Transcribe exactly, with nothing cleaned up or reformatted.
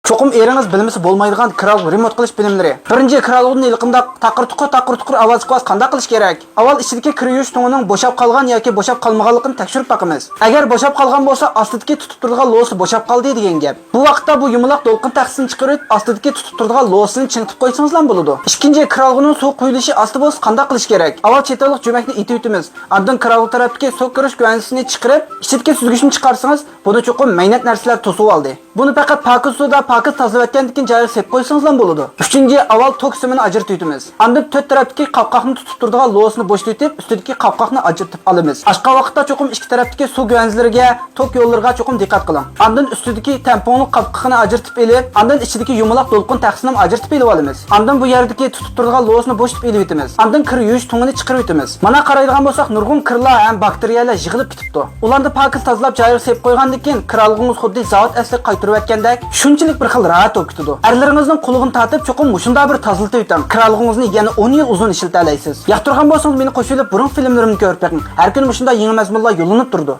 چوقۇم ئېرىڭىز بىلمىسە بولمايدىغان كىرئالغۇ رېمونت قىلىش بىلىملىرى. بىرىنچى، كىرئالغۇدىن ھېلىقىنداق تاقىر-تۇقۇر، تاقىر-تۇقۇر ئاۋاز چىقىۋاتسا قانداق قىلىش كېرەك؟ ئاۋۋال ئىچىدىكى كىر يۇيۇش تۇڭىنىڭ بوشاپ قالغان ياكى بوشاپ قالمىغانلىقىنى تەكشۈرۈپ باقىمىز. ئەگەر بوشاپ قالغان بولسا، ئاستىدىكى تۇتۇپ تۇرىدىغان لوسا بوشاپ قالدى دېگەن گەپ. بۇ ۋاقىتتا بۇ يۇمىلاق دولقۇن تەختىسىنى چىقىرىپ، ئاستىدىكى تۇتۇپ تۇرىدىغان لوسىنى چىڭىتىپ قويسىڭىزلا بولىدۇ. ئىككىنچى، كىرئالغۇنىڭ سۇ قۇيۇلۇشى ئاستا بولسا قانداق قىلىش كېرەك؟ ئاۋۋال چېتىلىق جۆمەكنى ئېتىۋېتىمىز. ئاندىن كىرئالغۇ تەرەپتىكى سۇ كىرىش گۆھەنىسىنى چىقىرىپ، ئىچىدىكى سۈزگۈچنى چىقارسىڭىز، بۇنى چوقۇم مەينەت نەرسىلەر توسۇۋالدى. بۇنى پەقەت پاكىز سۇدا پاكىز تازىلاۋەتكەندىن كېيىن جايىغا سېلىپ قويسىڭىزلا بولىدۇ. ئۈچىنچى، ئاۋۋال توك سىمىنى ئاجرىتىۋېتىمىز. ئاندىن تۆت تەرەپتىكى قاپقاقنى تۇتۇپ تۇرىدىغان لوسىنى بوشىتىۋېتىپ، ئۈستىدىكى قاپقاقنى ئاجرىتىپ ئالىمىز. ئاچقان ۋاقىتتا چوقۇم ئىككى تەرەپتىكى سۇ گۆھەنىلىرىگە، توك يوللىرىغا چوقۇم دىققەت قىلىڭ. ئاندىن ئۈستىدىكى تەمپونلۇق قاپقىقىنى ئاجرىتىپ ئېلىپ، ئاندىن ئىچىدىكى يۇمىلاق دولقۇن تەختىسىنىمۇ ئاجرىتىپ ئېلىۋالىمىز. ئاندىن بۇ يەردىكى تۇتۇپ تۇرىدىغان لوسىنى بوشىتىپ ئېلىۋېتىمىز. ئاندىن كىر يۇيۇش تۇڭىنى چىقىرىۋېتىمىز. مانا قارايدىغان بولساق، نۇرغۇن كىرلار ھەم باكتېرىيەلەر يىغىلىپ كېتىپتۇ. ئۇلارنى پاكىز تازىلاپ جايىغا سېلىپ قويغاندىن كېيىن، كىرئالغۇڭىز خۇددى زاۋۇت ئەسلىگە قايتۇرۇۋەتكەندەك شۇنچىلىك بىر خىل راھەت بولۇپ كېتىدۇ. ئەرلىرىڭىزنىڭ قۇلىقىنى تارتىپ، چوقۇم مۇشۇنداق بىر تازىلىتىۋېتىڭ. كىرئالغۇڭىزنى يەنە ئون يىل ئۇزۇن ئىشلىتەلەيسىز. ياقتۇرغان بولسىڭىز، مېنى قوشۇۋېلىپ بۇرۇنقى فىلىملىرىمنى كۆرۈپ بېقىڭ. ھەر كۈنى مۇشۇنداق يېڭى مەزمۇنلار يوللىنىپ تۇرىدۇ.